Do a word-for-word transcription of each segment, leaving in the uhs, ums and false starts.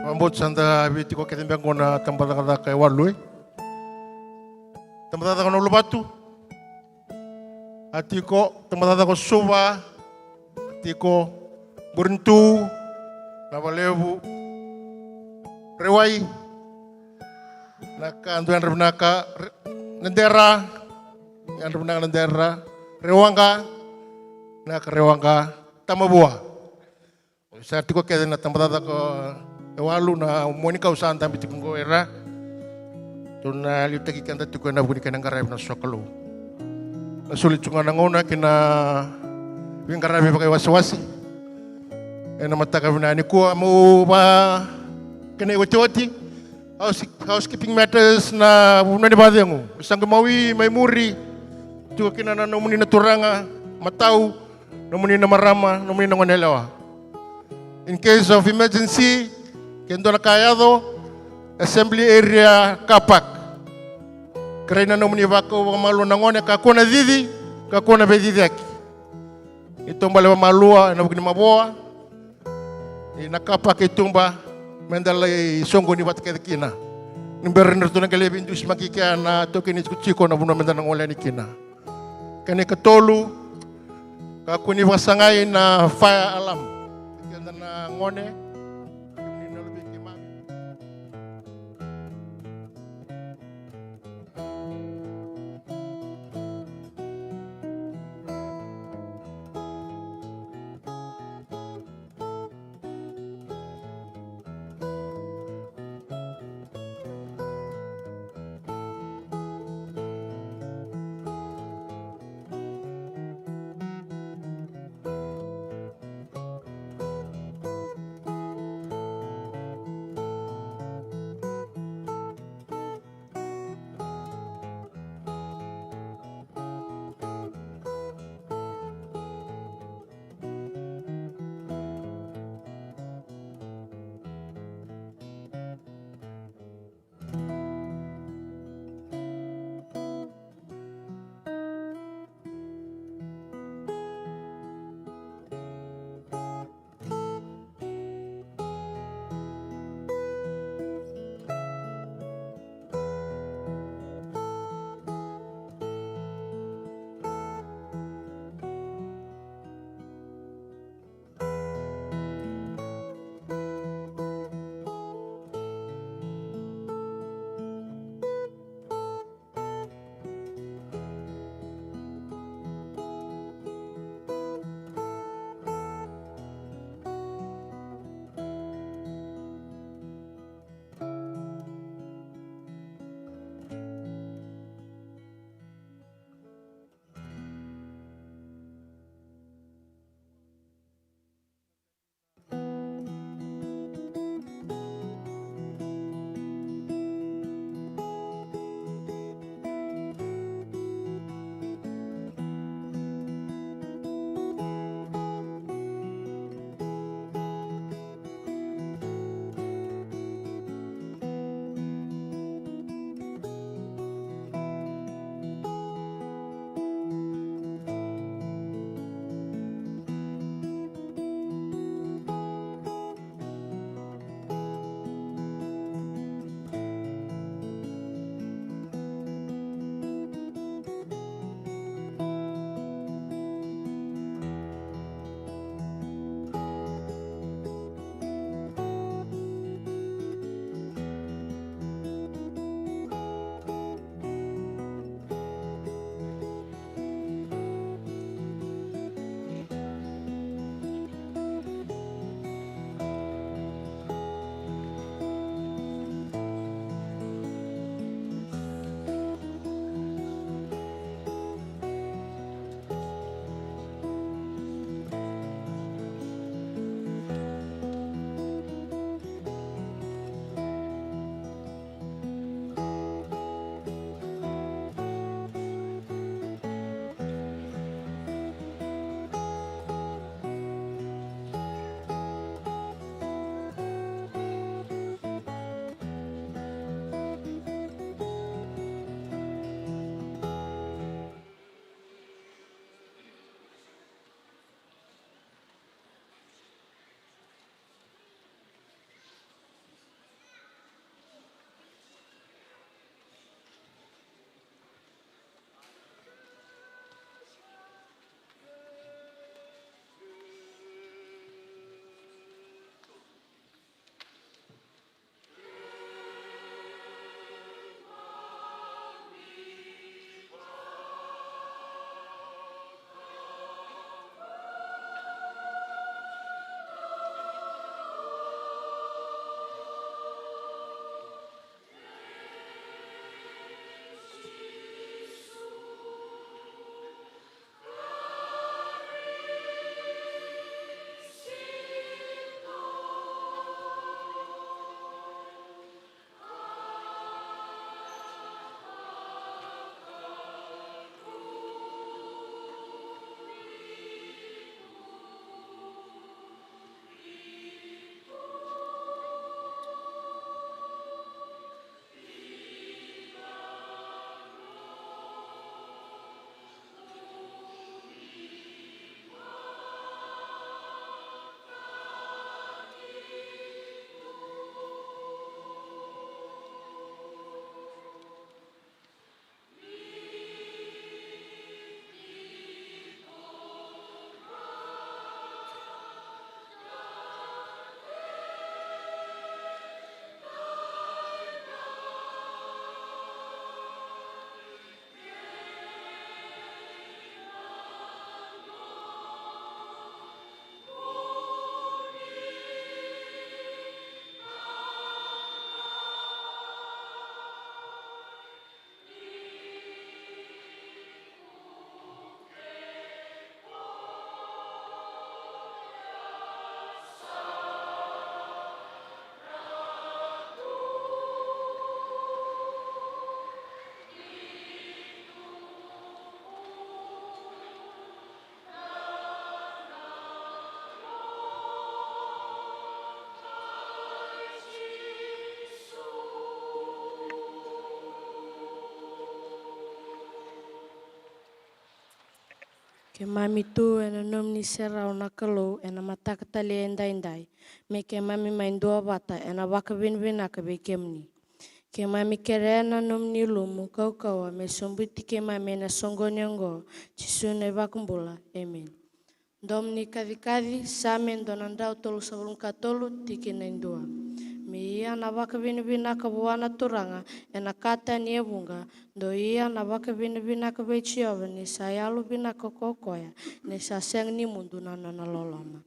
Vakabauta sa da via tiko kece beka qo na tabacakacaka e walu, e. Tabacakacaka na Uluvatu. A tiko, tabacakacaka o Suva. A tiko, Burenitu, Navalevu, Rewai. Na ka dua yadra vinaka, Re-, Nadera. Yadra vinaka Nadera. Rewaqa. Na ka Rewaqa, Tamavua. Sa tiko kece na tabacakacaka e walu na Monikau sa dabe tiko qo e ra. Tou na liutaki keda tiko ena vuku ni kena qaravi na sokalou. Na soli tu ga na gauna kei na veiqaravi vakaiwasewase. Ena mataka vinaka nikua meu va kena iotioti. House-, housekeeping matters na vanua ni vakacegu. Sa qai mawi mai muri. Tiko kina na nomuni na turaga, matau, nomuni na marama, nomuni na goneyalewa. In case of emergency, ke dua na ka yaco, assembly area car park. Kerei na nomuni vakau vakamalua na gone, kakua na cici, kakua na veiciciyaki. Ni taubale vakamalua ena vuku ni mavoa. Ni na car park e tuba, meda lai soqoni vata kece kina. Ni bera ni ratou na qai lai veidusimaki kea na taukei ni tikotiko na vanua meda na gole yani kina. Kena ikatolu, kakua ni vakasagai na fire alarm. Keda na gone, kemuni na luvei keimami. Keimami tu ena nomuni serau na Kalou ena mataka talei edaidai, me keimami mai duavata ena vakavinavinaka vei kemuni. Keimami kerea na nomuni lumu kaukauwa me sobuti keimami ena soqoni oqo, Jisu na iVakabula. Emeni. Domo ni kacikaci, Same dua na drau tolusagavulu ka tolu, tikina e dua. Me ia na vakavinavinaka vua na Turaga ena ka tani e vuqa, dou ia na vakavinavinaka vei Jiova ni sa yalo vinaka ko koya, ni sa sega ni mudu na nona loloma.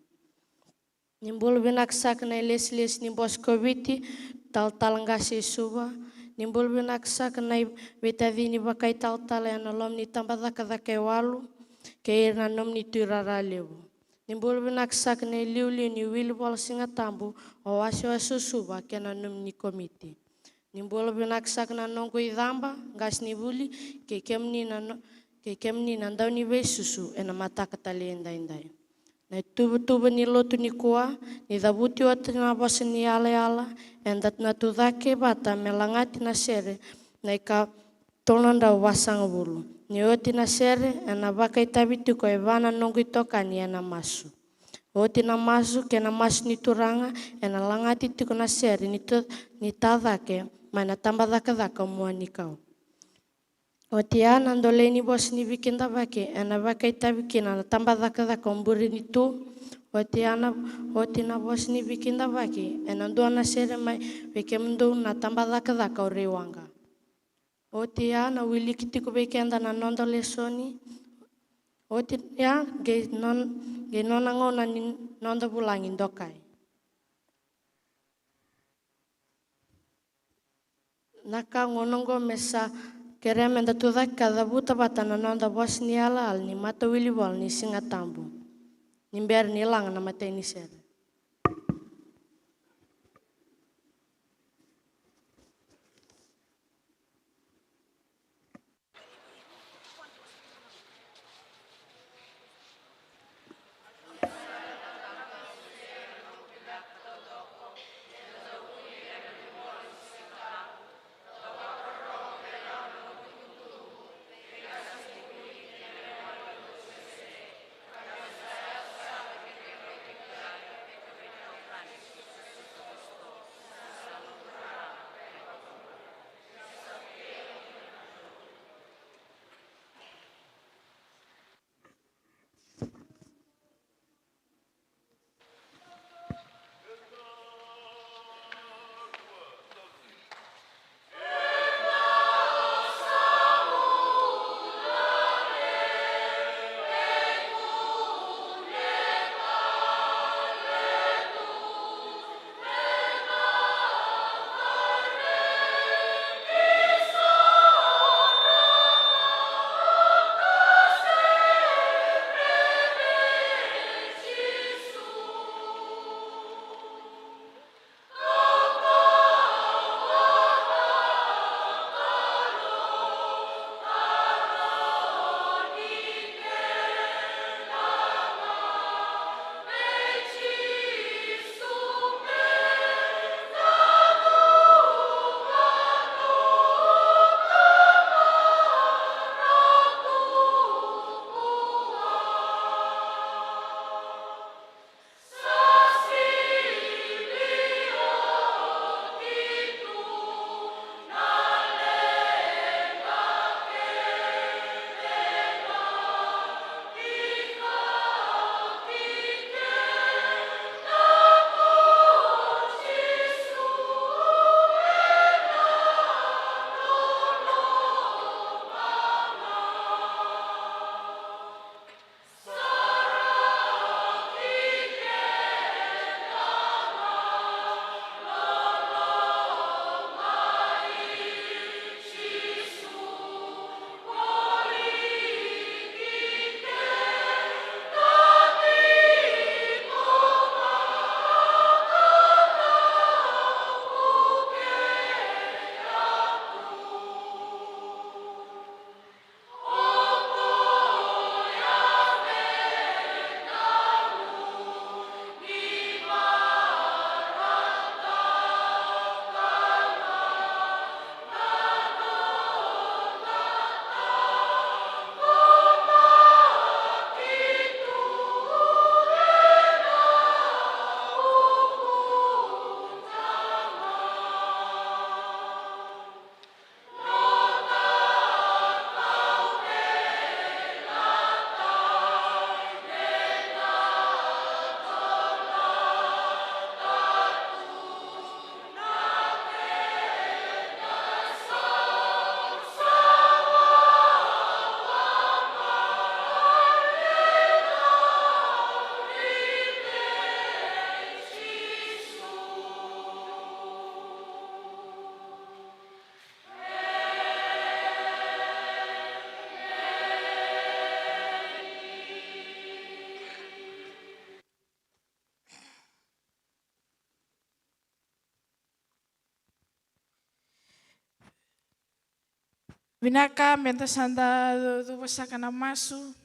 Ni bula vinaka saka na ilesilesi ni Bose ko Viti, talatala qase i Suva. Ni bula vinaka saka na i-, veitacini vakaitalatala ena loma ni tabacakacaka e walu, kei ira na nomuni tuirara levu. Ni bula vinaka saka na iliuliu ni wilivola Sigatabu, o wasewase o Suva kei na nomuni komiti. Ni bula vinaka saka na noqu icaba, qasenivuli, kei kemuni na no-, kei kemuni na dauniveisusu ena mataka talei edaidai. Na ituvatuva ni lotu nikua, ni cavuti oti na vosa ni yalayala, eda na tucake vata me lagati na sere, na ika tolu na drau vasagavulu. Ni oti na sere, ena vakaitavi tiko e va na noqu itokani ena masu. Oti na masu, kei na masu ni Turaga, ena lagati tiko na sere ni tu-, ni tacake mai na tabacakacaka mua ni kau. Oti ya na dolei ni vosa ni veikidavaki, ena vakaitavi kina na tabacakacaka o Burenitu. Oti ya na, oti na vosa ni veikidavaki, ena dua na sere mai vei kemudou na tabacakacaka o Reiwaqa. Oti ya na wiliki tiko vei keda na noda lesoni. Oti ya qai non-, qai nona gauna ni noda vulagi dokai. Na ka gauna oqo me sa kerea meda tucake ka cavuta vata na noda vosa ni yalayala ni matawilivola ni Sigatabu. Ni bera ni laga na imatai ni sere. Vinaka, meda sa da cuva saka na masu.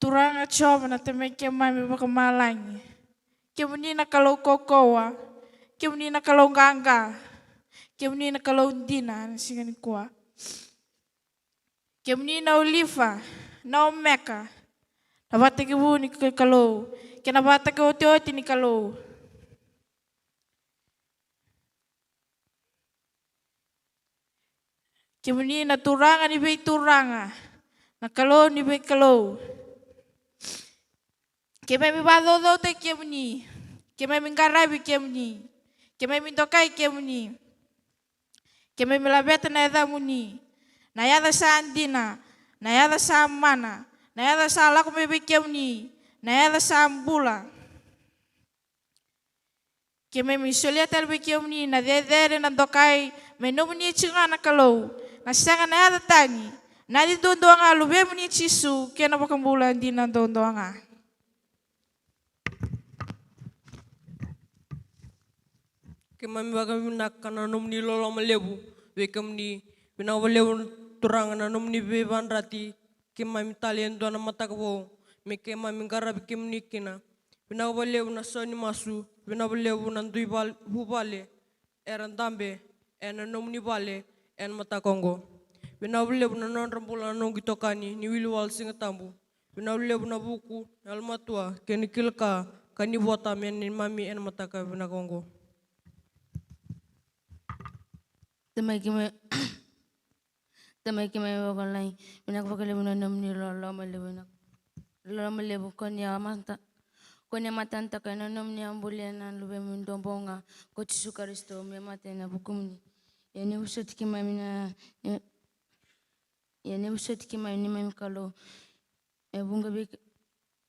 Turaga Jiova na Tamai keimami vakamalagi, kemuni na Kalou kaukauwa, kemuni na Kalou qaqa, kemuni na Kalou dina na siga nikua. Kemuni na Olifa, na Omeka, na vakatekivu ni Kalou kei na vakatekivu otioti ni Kalou. Kemuni na Turaga ni veituraga, na Kalou ni veikalou. Keimami vakacaucautaki kemuni, keimami qaravi kemuni, keimami dokai kemuni. Keimami laveta na yacamuni, na yaca sa dina, na yaca sa mana, na yaca sa lako mai vei kemuni, na yaca sa bula. Keimami solia tale vei kemuni na cecere, na dokai, me nomuni tiko ga na Kalou, na sega na yaca tani, na yaca duadua ga, Luvemuni Jisu, kei na iVakabula dina duadua ga. Keimami vakavinavinaka na nomuni loloma levu vei kemuni. Vinaka vakalevu na Turaga na nomuni veivakayadrati keimami tale e dua na mataka vou me keimami qaravi kemuni kina. Vinaka vakalevu na sau ni masu, vinaka vakalevu na dui val-, vuvale era dabe ena nomuni vale ena mataka oqo. Vinaka vakalevu na nodra bula na noqu itokani ni wiliwala Siga Tabu. Vinaka vakalevu na vuku, na yalomatua kei na kila ka, ka ni vota me neimami ena mataka vinaka oqo. Tamai keimami, Tamai keimami vakalagi, vinaka vakalevu na nomuni loloma levu, na loloma levu ko ni a mata, ko ni a matanataka ena nomuni a bulia na Luvemuni duabau ga ko Jisu Karisito me mate ena vukumuni. Ia ni vosoti keimami na, ia, ia ni vosoti keimami neimami Kalou. E vuqa vei,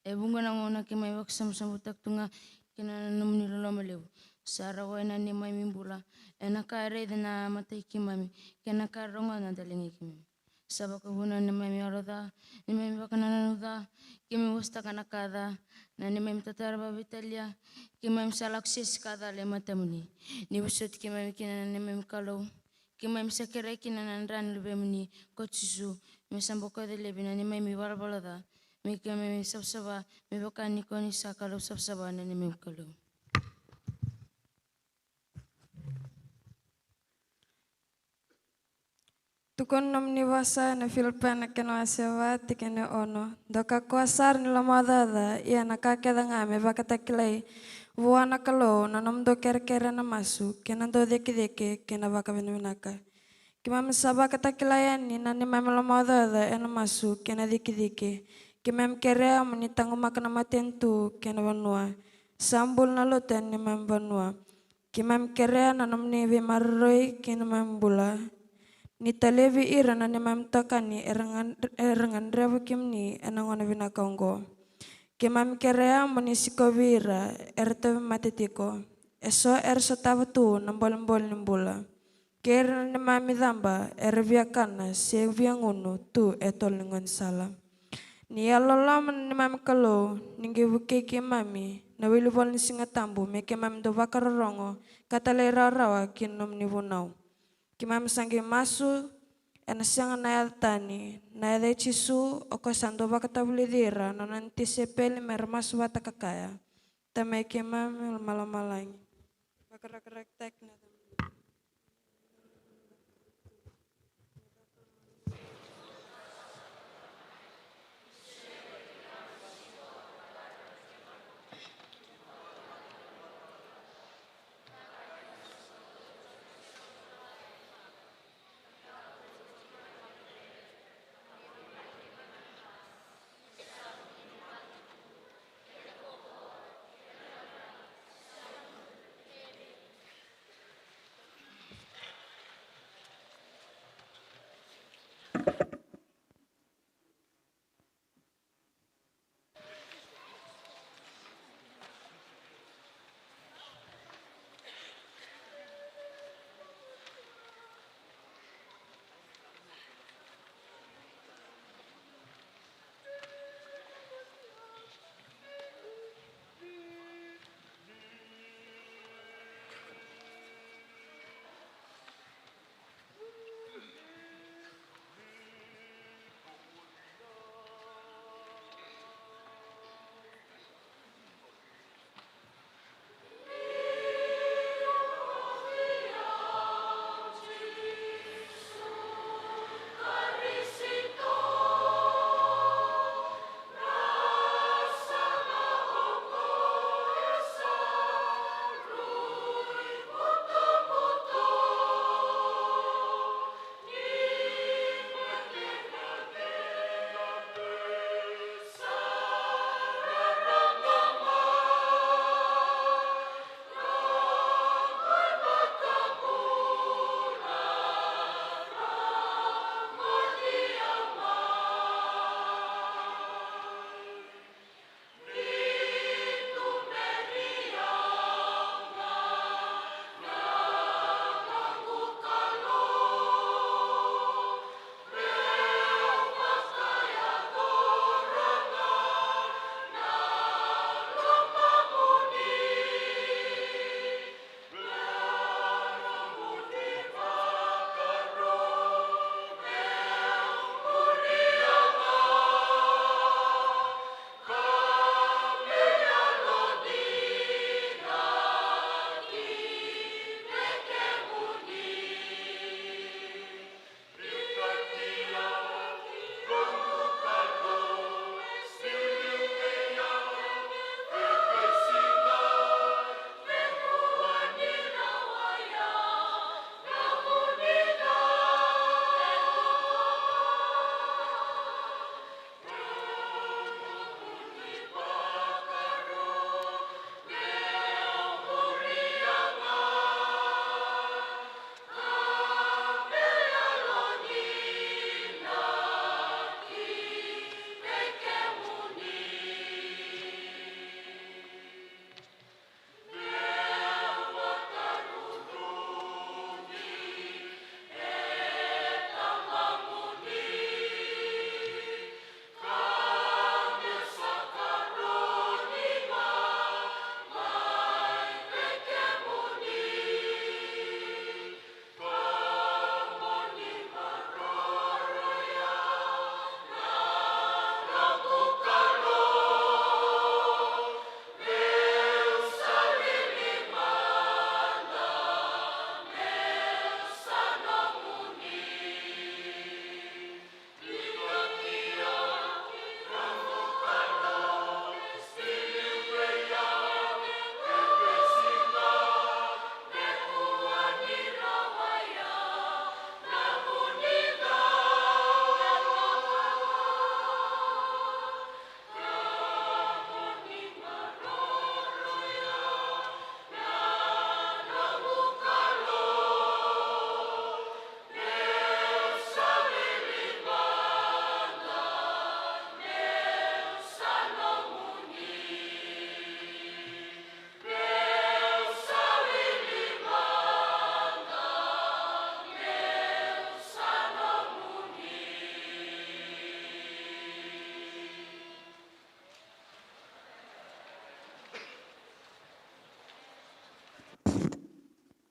e vuqa na gauna keimami vakasabusabutaka tu ga kina na nomuni loloma levu. Sa rawa ena neimami bula, ena ka e raica na matai keimami kei na ka e rogoca na daligai keimami. Sa vakavuna na neimami yalo ca, neimami vakanananu ca, keimami vosataka na ka ca, na neimami tatara vakaveitalia, keimami sa lako sese ka cala e matamuni. Ni vosoti keimami kina na neimami Kalou. Keimami sa kerea kina na dra ni Luvemuni ko Jisu, me sa bokoca laivi na neimami ivalavala ca, me keimami savasava me vaka ni ko ni sa Kalou savasava na neimami Kalou. Tukuna na nomuni vosa ena Filipai na kena wase va, tikina e ono. Dou kakua sara ni lomaocaoca, ia na ka kece ga me vakatakilai vua na Kalou na nomudou kerekere ena masu kei na dau cikecike kei na vakavinavinaka. Keimami sa vakatakila yani na neimami lomaocaoca ena masu kei na cikecike. Keimami kerea mo ni taqomaka na matanitu kei na vanua. Sa bula na lotu ena neimami vanua. Keimami kerea na nomuni veimaroroi ki na neimami bula. Ni talevi ira na neimami itokani era ga-, era gadreva kemuni ena gauna vinaka oqo. Keimami kerea mo ni sikovi ira era tauvimate tiko. Eso era sotava tu na bolebole ni bula. Kei ira na neimami caba era via kana se via gunu tu e tolo ni gaunisala. Ni yalololoma na neimami Kalou, ni qai vukei keimami na wilivola ni Siga Tabu me keimami dau vakarorogo ka talairawarawa ki na nomuni vunau. Keimami sa qai masu ena sega na yaca tani, na yaca i Jisu, o koya sa dau vakatavulici ira na nona tisaipeli me ra masu vata ka kaya: Tamai keimami mai lomalagi. Vakarakirakitaki na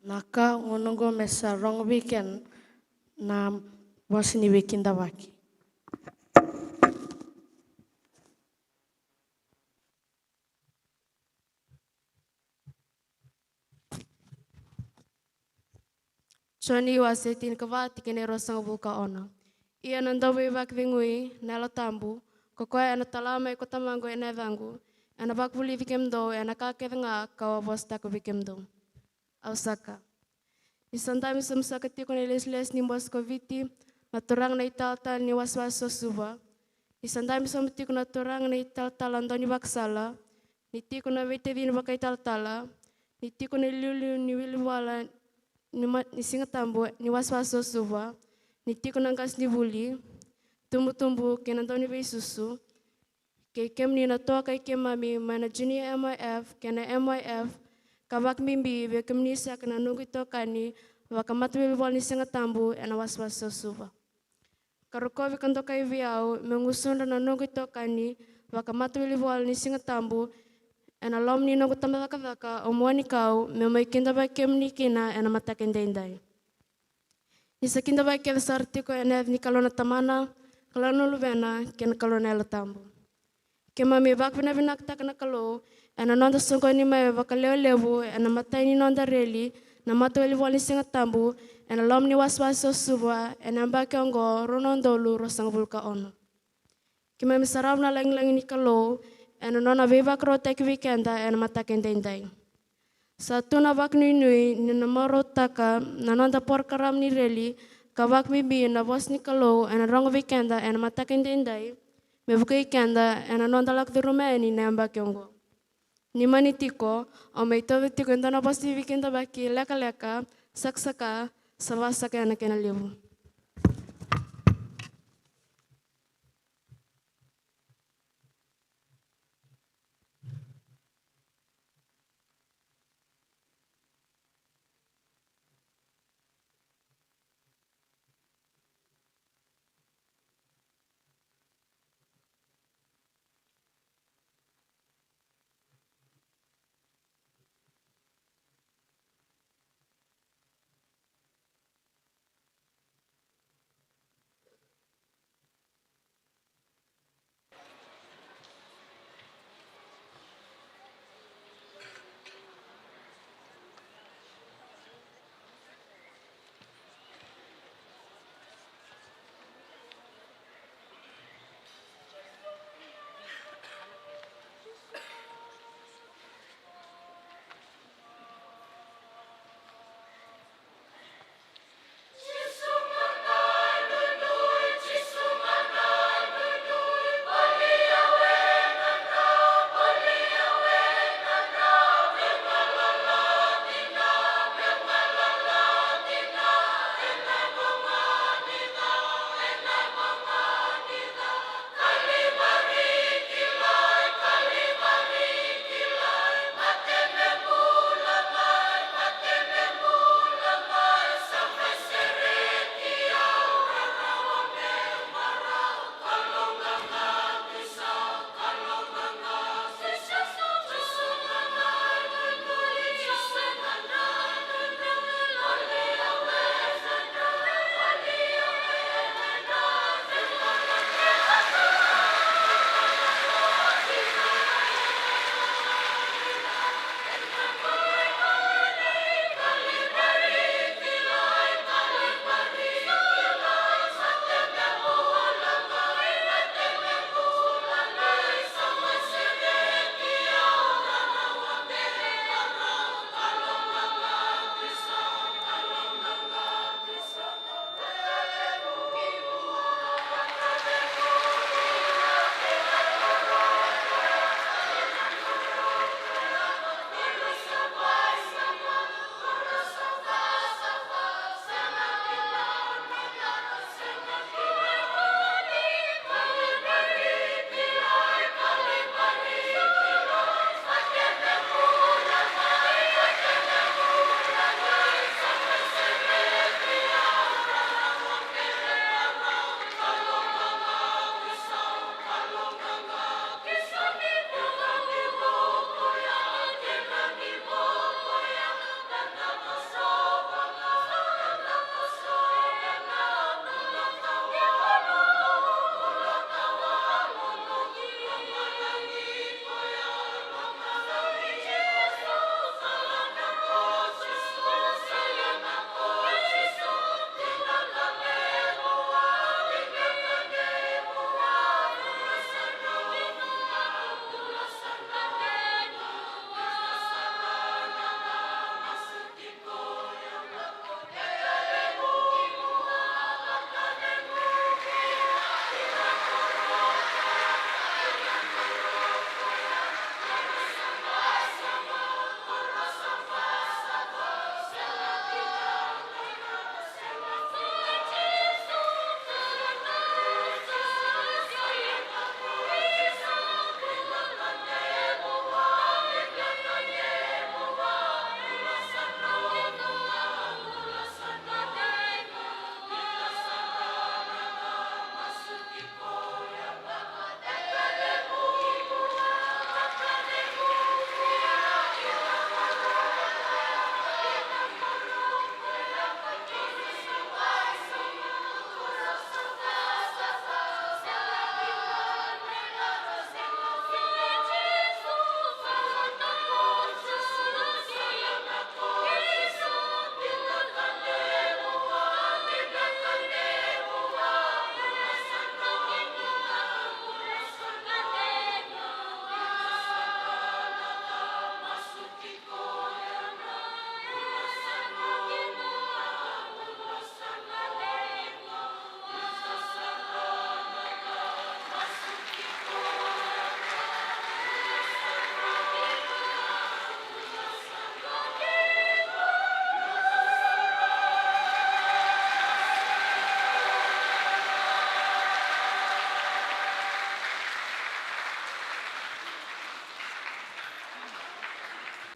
Na ka gona oqo me sa rogo vei keda na vosa ni veikidavaki. Joni wase tinikava, tikina e ruasagavulu ka ono. Ia na dauveivakacegui, na Yalo Tabu, ko koya ena tala mai ko Tamaqu ena yacaqu, ena vakavulici kemudou ena ka kece ga kau a vosataka vei kemudou. Au saka. Ni sa dabe sobu saka tiko na ilesilesi ni bose ko Viti, na turaga na italatala ni wasewase o Suva. Ni sa dabe sobu tiko na turaga na italatala daunivakasala, ni tiko na veitacini vakaitalatala, ni tiko na iliuliu ni wilivola ni ma-, ni Siga Tabu ni wasewase o Suva, ni tiko na qasenivuli, tubutubu kei na dauniveisusu, kei kemuni na toka i keimami mai na Junior M Y F kei na M Y F, ka vakabibi vei kemuni saka na noqu itokani vakamatawilivola ni Siga Tabu ena wasewase o Suva. Ka rokovi ka dokai vei au meu gusudra na noqu itokani vakamatawilivola ni Siga Tabu ena loma ni noqu tabacakacaka o Muanikau, meu mai kidavaki kemuni kina ena mataka edaidai. Ni sa kidavaki kece sara tiko ena yaca ni Kalou na Tamana, Kalou na Luvena kei na Kalou na Yalo Tabu. Keimami vakavinavinakataka na Kalou ena noda soqoni mai vakalewelevu ena imatai ni noda reli na matawilivola ni Siga Tabu ena loma ni wasewase o Suva ena yabaki oqo, rua na udolu ruasagavulu ka ono. Keimami sarava na lagilagi ni Kalou ena nona veivakarautaki vei keda ena mataka edaidai. Sa tu na vakanuinui ni na marautaka na noda porokaramu ni reli, ka vakabibi na vosa ni Kalou ena rogo vei keda ena mataka edaidai, me vukei keda ena noda lako curuma yani na yabaki oqo. Ni mani tiko, au mai tauca tiko e dua na vosa ni veikidavaki lekaleka, sakasaka, sa vasaka ena kena levu.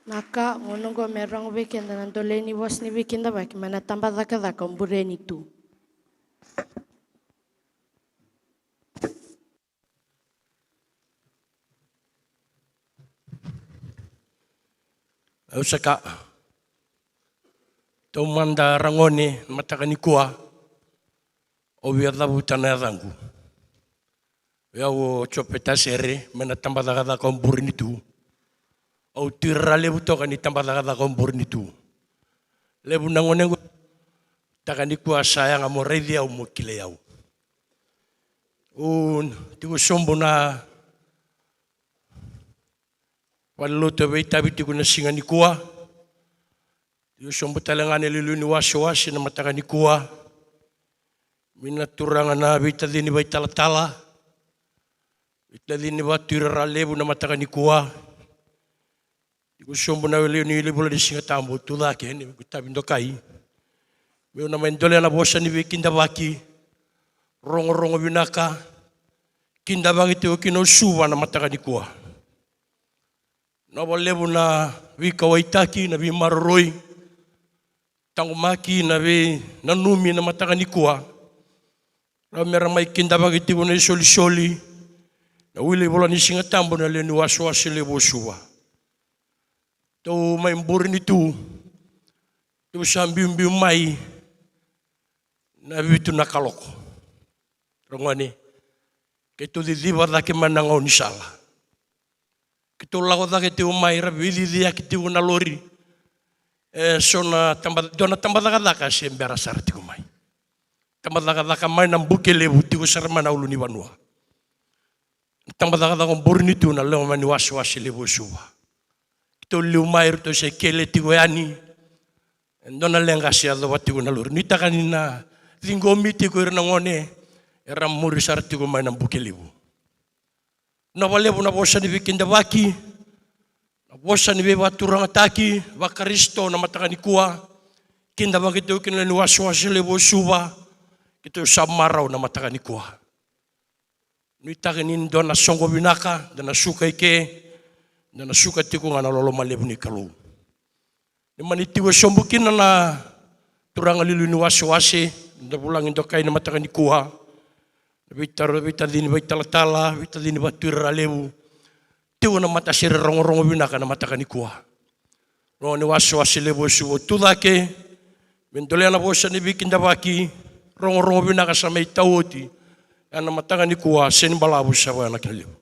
Na ka, gauna oqo me rogo vei keda na dau lewe ni vosa ni veikidavaki mai na tabacakacaka o Burenitu. Au sa ka. Taumada ragone na mataka nikua. Au via cavuta na yacaqu. Au o Jope Tasere mai na tabacakacaka o Burenitu. Au Tui Raralevu toka ni tabacakacaka o Burenitu. Levu na gone qo taka nikua sa yaga mo raici au mo kilai au. Au tiko sobu na valelotu e veitavi tiko na siga nikua. Tiko sobu tale ga na iliuliu ni wasewase na mataka nikua. Mai na turaga na veitacini vaitalatala, veitacini va Tui Raralevu na mataka nikua. Tiko sobu na lewe ni levu ni Siga Tabu, tucake ni veitavi dokai. Meu na mai dolea na vosa ni veikidavaki, rogorogo vinaka, kidavaki tiko kina o Suva na mataka nikua. Nova levu na veikauwaitaki, na veimaroroi, taqomaki, na veinanumi na mataka nikua. Rawa me ra mai kidavaki tiko na isolisoli, na wili vola ni Siga Tabu na lewe ni wasewase levu o Suva. Tou mai Burenitu, tou sa biubiu mai na vitu na kaloko. Ragone, keitou ciciva cake mai na gaunisala. Keitou lako cake tiko mai, ra veiciciyaki tiko na lori. E so na taba, dua na tabacakacaka se bera sara tiko mai. Tabacakacaka mai na Bukelevu tiko sara mai na ulunivanua. Tabacakacaka o Burenitu na lewe mai ni wasewase levu o Suva. Keitou liu mai, ratou se kele tiko yani. E dua na leqa se yacova tiko na lori. Nuitaka ni na ciqomi tiko ira na gone era muri sara tiko mai na Bukelevu. Nova levu na vosa ni veikidavaki, na vosa ni veivakaturagataki vaKarisito na mataka nikua. Kidavaki tiko kina na lewe ni wasewase levu o Suva. Keitou sa marau na mataka nikua. Nuitaka ni dua na soqo vinaka, dua na suka i ke, dua na suka tiko ga na loloma levu ni Kalou. Ni mani tiko e sobu kina na turaga liuliu ni wasewase, da vulagi dokai na mataka nikua. Na veitaro, veitacini vaitalatala, veitacini va Tui Raralevu. Tiko na matasere rogorogo vinaka na mataka nikua. Rogo ni wasewase levu o Suva, tucake me dolea na vosa ni veikidavaki, rogorogo vinaka sa mai tau oti. Ena mataka nikua, seni balavu sa vaya na kena levu.